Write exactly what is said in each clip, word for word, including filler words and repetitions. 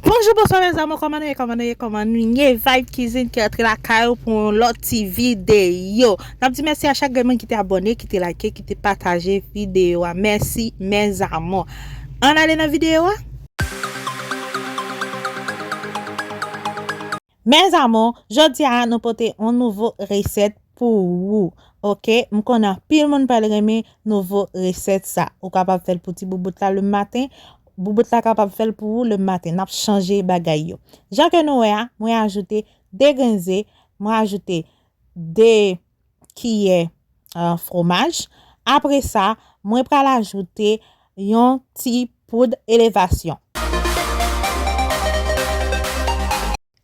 Bonjou, bonswa, mes amours, kòman nou ye, kòman nou ye, kòman nou ye? Vibe Cuisine ki rantre lakay ou pou yon lòt ti videyo. N ap di mèsi a chak grenn moun ki te abòne, ki te like, ki te pataje videyo a. Mèsi, mes amours. Ann ale nan videyo a. Mes amours, jodi a nou pote yon nouvo resèt pou ou. Oke, m konnen anpil moun pral renmen nouvo resèt sa. Ou kapab fè l pou ti boubout la le maten. Boubout la kapab fè l pou ou le maten. N ap chanje bagay yo. Jan ke nou wè a, mwen ajoute de grenn ze, mwen ajoute de kiyè, euh, fromaj. Apre sa, mwen pral ajoute yon ti poud elevasyon.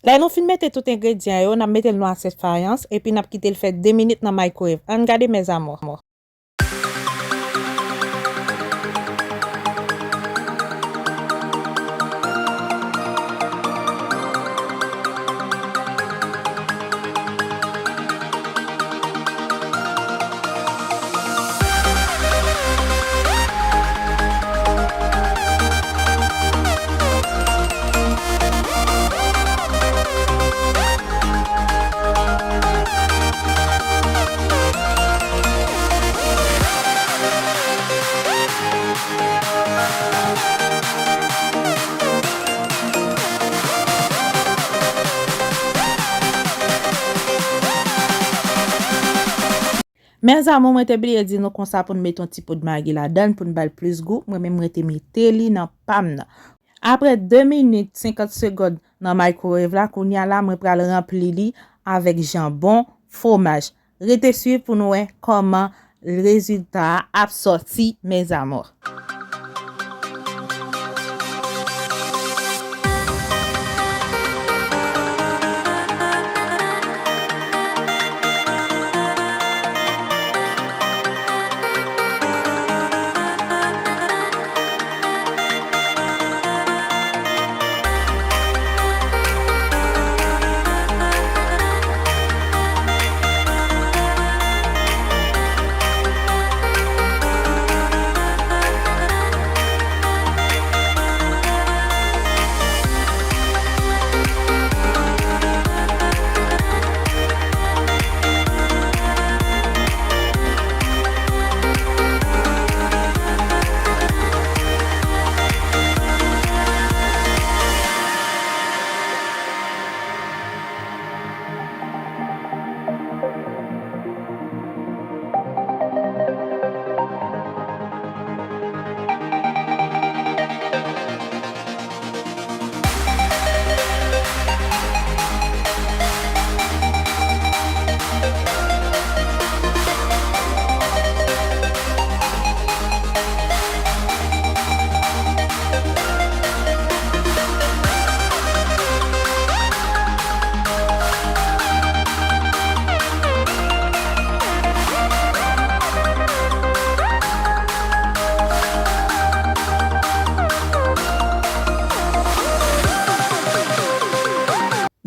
Lè nou fin mete tout engredyan yo, n ap mete l nan asyèt fayans, epi n ap kite l fè de minit nan microwave. Ann gade, mes amours. Mes amours, mwen te bliye di nou konsa pou n mete yon ti poud magi ladan l pou n ba l plis gou. Mwen menm, mwen te mete li nan pa m nan. Apre de minit senkant segonn nan microwave la, kounye a la, mwen pral ranpli li avèk janbon, fromaj. Rete swiv pou nou wè kòman rezilta a ap sòti, mes amours.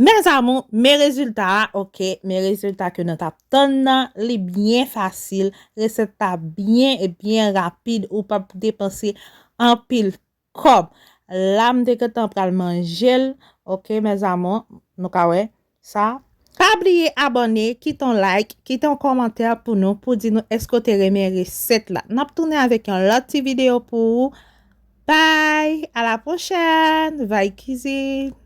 Mes amours, men rezilta a, oke, men rezilta ke nou t ap tann nan, li byen fasil, resèt la byen e byen rapid, ou p ap depanse anpil kòb. La, m te gentan pral manje l, oke, mes amours, nou ka wè sa. Pa bliye abòne, kite yon like, kite yon kòmantè pou nou, pou di nou èske w te renmen resèt la. N ap tounen avèk yon lòt ti videyo pou ou. Bye, à la prochaine, Vibe Cuisine.